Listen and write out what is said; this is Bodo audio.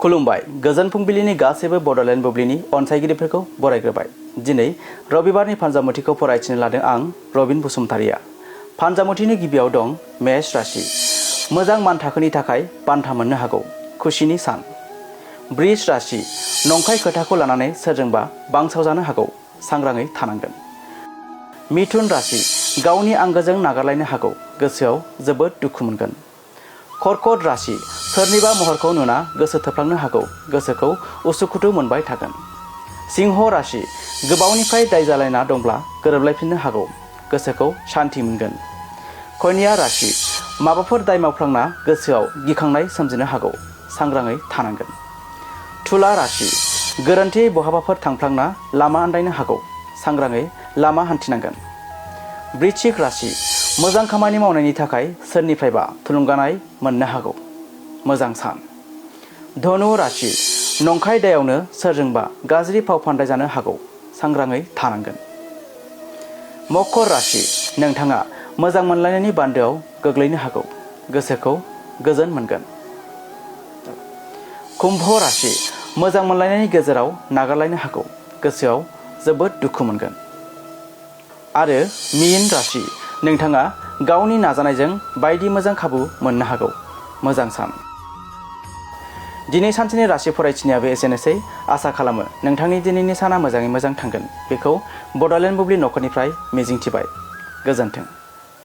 खुलुमबाय गोजोन फुंबिलिनि गासैबो बड'लेण्ड बुब्लिनि अनसायगिरिफोरखौ बरायग्रोबाय। दिनै रबिबारनि फानजामुथिखौ फरायथिनो लादों आं रबिन बसुमतारिया। फानजामुथिनि गिबियाव दं मेष राशि। मोजां मान थाखोनि थाखाय बान्था मोननो हागौ। खुसिनि सान। बृष राशि। नंखाय खोथाखौ लानानै सोरजोंबा बांसावजानो हागौ। सांग्राङै थानांगोन। मिथुन राशि। गावनि आंगोजों नागारलायनो हागौ। गोसोआव जोबोद दुखु मोनगोन। कर्कट राशि। सोरनिबा महरखौ नुना गोसो थोफ्लांनो हागौ। गोसोखौ उसुखुथु मोनबाय थागोन। सिंह राशि। गोबावनिफ्राय दाय जालायना दंब्ला गोरोबलायफिननो हागौ। गोसोखौ सान्थि मोनगोन। कन्या राशि। माबाफोर दाय मावफ्लांना गोसोआव गिखांनाय सोमजिनो हागौ। सांग्राङै थानांगोन। तुला राशि। गोरोन्थियै बहाबाफोर थांफ्लांना लामा आन्दायनो हागौ। सांग्राङै लामा हान्थिनांगोन। वृश्चिक राशि। मोजां खामानि मावनायनि थाखाय सोरनिफ्रायबा थुलुंगानाय मोननो हागौ। मोजां सान। धनु राशि। नंखाय दायावनो सोरजोंबा गाज्रि फाव फान्दाय जानो हागौ। सांग्राङै थानांगोन। मकर राशि। नोंथाङा मोजां मोनलायनायनि बान्दोआव गोग्लैनो हागौ। गोसोखौ गोजोन मोनगोन। कुम्भ राशि। मोजां मोनलायनायनि गेजेराव नागारलायनो हागौ। गोसोआव जोबोद दुखु मोनगोन। आरो मीन राशि। नोंथाङा गावनि नाजानायजों बायदि मोजां खाबु मोननो हागौ। मोजां सान। दिनै सानसेनि राशि फरायथिनायाबो एसेनोसै। आसा खालामो नोंथांनि दिनैनि साना मोजाङै मोजां थांगोन। बेखौ बड'लेण्ड बुब्लि नखरनिफ्राय मिजिंथिबाय। गोजोन्थों।